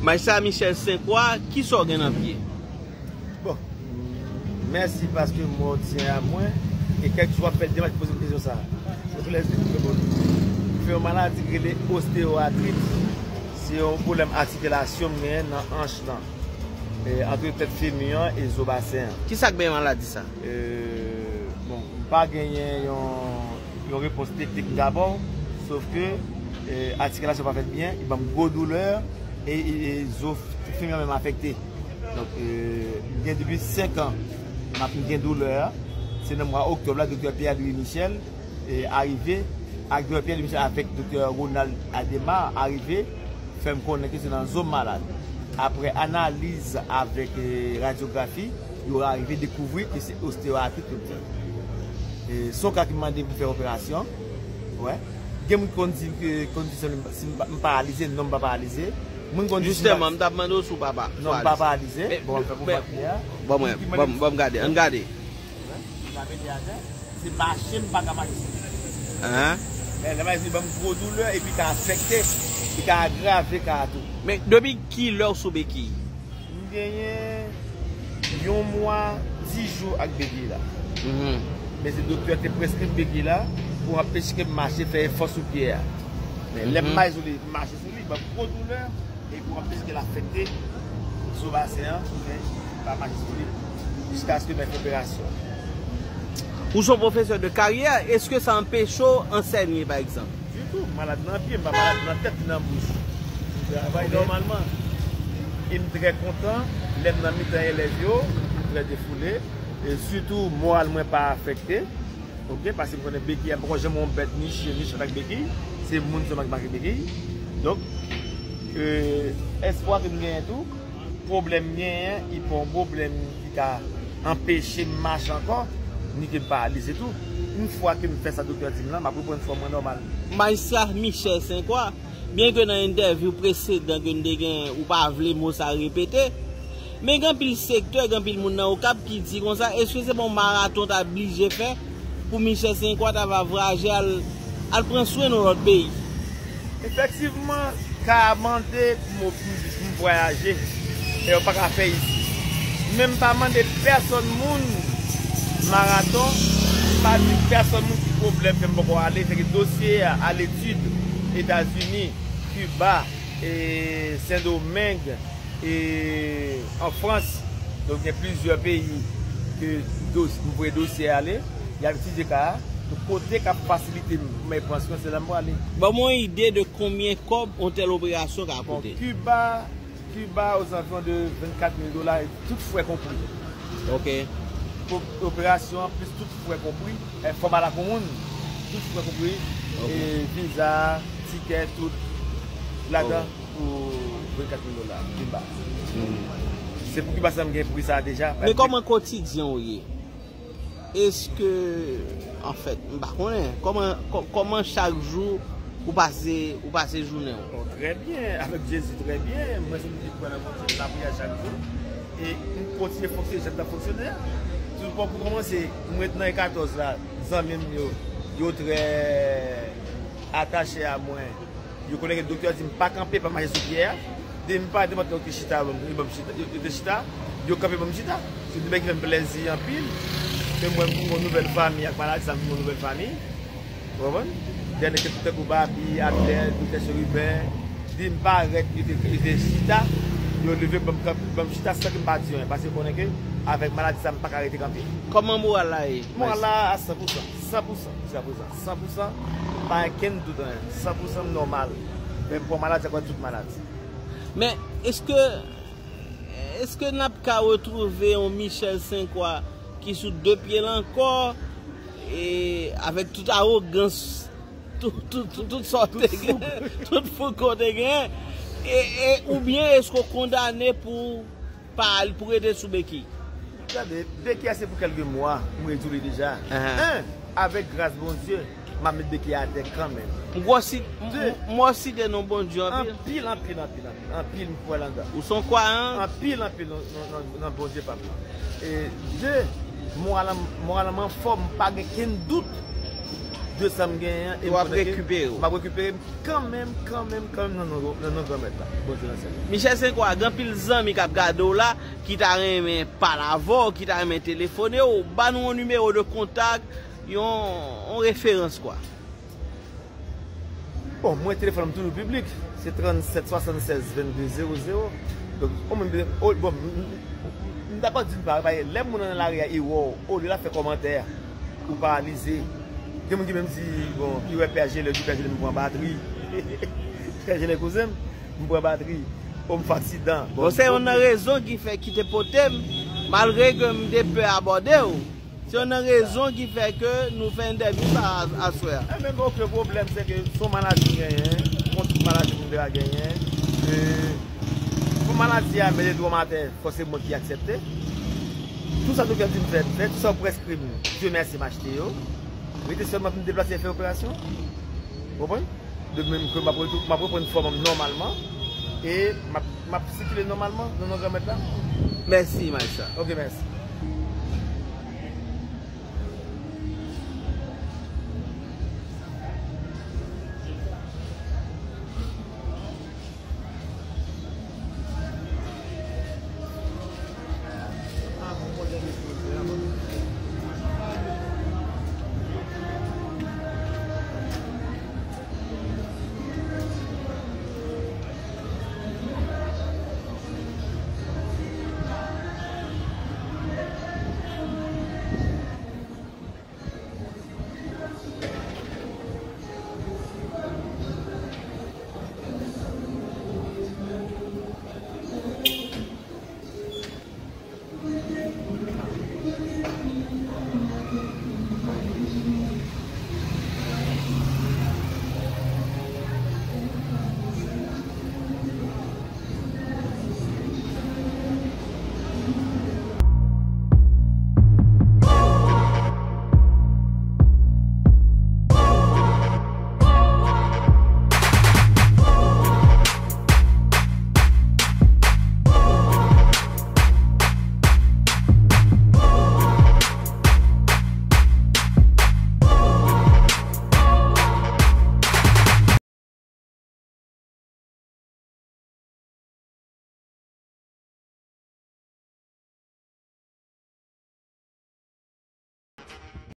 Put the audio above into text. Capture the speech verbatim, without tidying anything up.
Majistra Michel Sainte-Croix, kisa w gen nan pye? Bon, mèsi paske w tyen a mwen. E kèk jou w ap fè demach pou poze m kesyon sa a. Mwen tou lè reponn. M fè yon maladi ki rele osteyoatrit. Se yon pwoblèm atikilasyon m genyen nan anch lan. E, ant tèt femi an e zo basen an. Kisa k bay maladi sa? E, bon, m pa genyen yon, yon repons teknik m ka ba w, sof ke e, atikilasyon pa fèt byen, li ban m gwo doulè, e, e, e zo femi an menm afekte. Donk, e, m gen depi senk an m ap gen doulè a. Se nan mwa oktòb la, doktè Pierre Louis Michel e, arive, ak doktè Pierre Louis Michel avèk doktè Ronald Ademar arive fè m konnen ke se nan zo m malad. Apre analiz avèk e, radyografi, yo arive dekouvri ke se osteyoatrit yo t gen. E, se yon ka ki mande pou fè operasyon. Wè. Gen moun ki konn di ke kondisyon li, si m pa- m paralize, non, m pa paralize. Moun konn di si m pa- Jisteman, m t ap mande w si w pa pa- Non, m pa paralize. Bon, fè pou bat pye a. Ban mwen, ban m gade, ann gade. Sa vle di atè, se mache m pa ka mache sou li. Hein? Lè lè mache li ban m gwo doulè epi ka afekte, li ka agrave ka a tou. Men depi kilè w sou bekiy? M genyen yon mwa, dis jou ak bekiy la. Men se doktè te preskri m bekiy la pou anpeche ke m mache fè efò sou pye a. Men lè m mache sou li, mache sou li, ban m gwo doulè e pou anpeche ke l afekte zo basen an, men pa mache sou li jiskaske m fè operasyon. Ou se yon pwofesè de karyè, èske sa anpeche w ansèye, pa egzanp? Ditou, malad nan pye, m pa malad nan tèt ni nan bouch. M travay nòmalman. E m trè kontan lè m nan mitan elèv yo, m trè defoule. E sitou, moral mwen pa afekte. Oke, paske m konnen bekiy a, m poko janm wè yon bèt ni chyen, ni chat ak bekiy. Se moun sèlman ki make bekiy. Donk, e, espwa ke m genyen tou, pwoblèm m genyen, li pa yon pwoblèm ki ka anpeche m mache ankò, ni ke m paralize tou. Yon fwa ke m fè sa doktè di m lan, m ap reprann fòm mwen nòmal. Majistra Michel Sainte-Croix, byen ke nan entèvyou presedan ke n te gen, ou pa vle mo sa repete, men gen anpil sektè, gen anpil moun nan Okap ki di konsa, èske se pa yon maraton ta blije fè pou Michel Sainte-Croix ta va vwayaje al, al pran swen nan lòt peyi? Efektivman, ka a mande pou m, pou m vwayaje, e yo pa ka fè isi. Men m pa mande pèsonn moun maraton, m pa di pèsonn moun ki pwoblèm fè m poko ale, sèke dosye a aletid Etazini, Kiba, e Sendomeng, e an Frans. Donk, gen plizyè peyi ke dos- m voye dosye ale, y ap etidye ka a. Donk, kote k ap fasilite m pou m al pran swen, se la m prale. Ban m yon ide de konbyen kòb yon tèl operasyon ka koute. Kiba, Kiba, ozanviwon de vennkat mil dola, tout frè konpri. Ok. Operasyon an, plis tout frè konpri, fòm a la koumoun, tout frè konpri, e viza, tikè, tout ladan. Pou vennkat mil dola, Kiba. Se pou Kiba sa m gen pri sa a deja. Men kòman kotidyen w ye? Èske, anfèt, m pa konnen. Kòman, kò- kòman chak jou ou pase, ou pase jounen w? Bon, trè byen, avèk Jezi trè byen. Mwen se moun ki kwè nan Bondye, m lapriyè chak jou. E m kontinye fonksyone jan m t ap fonksyone a. Tout bon pou kòmanse, mwen ret nan E katòz la, zanmi m yo, yo trè atache a mwen. Yo konnen ke doktè di m pa kanpe, pa mache sou pye a. Depi m pa te monte, yo te chita, yo ban m chita, yo, yo te chita, yo kanpe ban m chita. Se de bagay ki fè m plèzi anpil. Ke m wè m vin yon nouvèl fanmi ak maladi sa, m vin yon nouvèl fanmi. Ou konprann? Dènye ke tankou Babi, Abdel, doktè Cheriben, depi m parèt, yo te, yo te chita, yo leve ban m kanpe, ban m chita san ke m pa di anyen. Paske yo konnen ke avèk maladi sa, m pa ka rete kanpe. Kòman moral la ye? Moral la a san pou san, san pou san, jiska prezan. San pou san, pa gen kenn dout anyen. San pou san m nòmal. Men m pran maladi ankò tout maladi. Men, èske, èske n ap ka retwouve yon Michel Sainte-Croix ki sou de pye l ankò, e avèk tout awogans, tout, tout, tout, tout sa w te gen, tout fou ke w te gen, e, e, oubyen èske w kondane pou pa al pou rete sou bekiy. Gade, bekiy a se pou kèlke mwa, m rezoud li deja. Hein, avèk gras Bondye, m ap met bekiy a atè kanmenm. M wè w si, m, m, m wè w site non Bondye anpil. Anpil, anpil, anpil, anpil, anpil, m kwè ladan. Ou se yon kwayan? Anpil, anpil nan, nan, nan, nan Bondye pa m nan. E de, moral, moral mwen anfòm, m pa gen kenn dout. de sa m genyen an, e m konnen ke m ap rekipere m kanmenm, kanmenm, kanmenm nan non, nan non Granmèt la. Bondye nan syèl la. Michel Saint Croix, gen anpil zanmi k ap gade w la, ki ta renmen pale avè w, ki ta renmen telefone w, ba nou yon nimewo de kontak, yon, yon referans, kwa. Bon, mwen, telefòn m toujou piblik, se trannsèt swasannsèz vennde zewo zewo. Donk, ou menm, o, bon, m, m, m dakò di n pa, pa, lè moun nan lari a, e wè w, olye l ap fè kòmantè, ou paralize. Gen moun ki menm di, bon, ki wè Pè Gelè, di Pè Gelè m pran batri. Pè Gelè kouzen m, m pran batri. O, m fè aksidan. Bon, se youn nan rezon ki fè ki te pote m, malgre ke m te pè abòde w. Se youn nan rezon ki fè ke nou fè entèvyou sa a aswè a. Enben, okenn pwoblèm, se ke se yon maladi m genyen, kont maladi moun dera genyen. E, pou maladi a, mete dwòm atè, fò se mwen ki aksepte. Tout sa doktè di m fè, m fè. Tout sa yo preskri m, Dye mèsi, m achte yo. Rete sèlman pou m deplase fè operasyon. Ou konprann? De menm ke m ap retou-, m ap reprann fòm mwen nòmalman. E m ap, m ap sikile nòmalman nan non Granmèt la. Mèsi, Maestro. Ok, mèsi.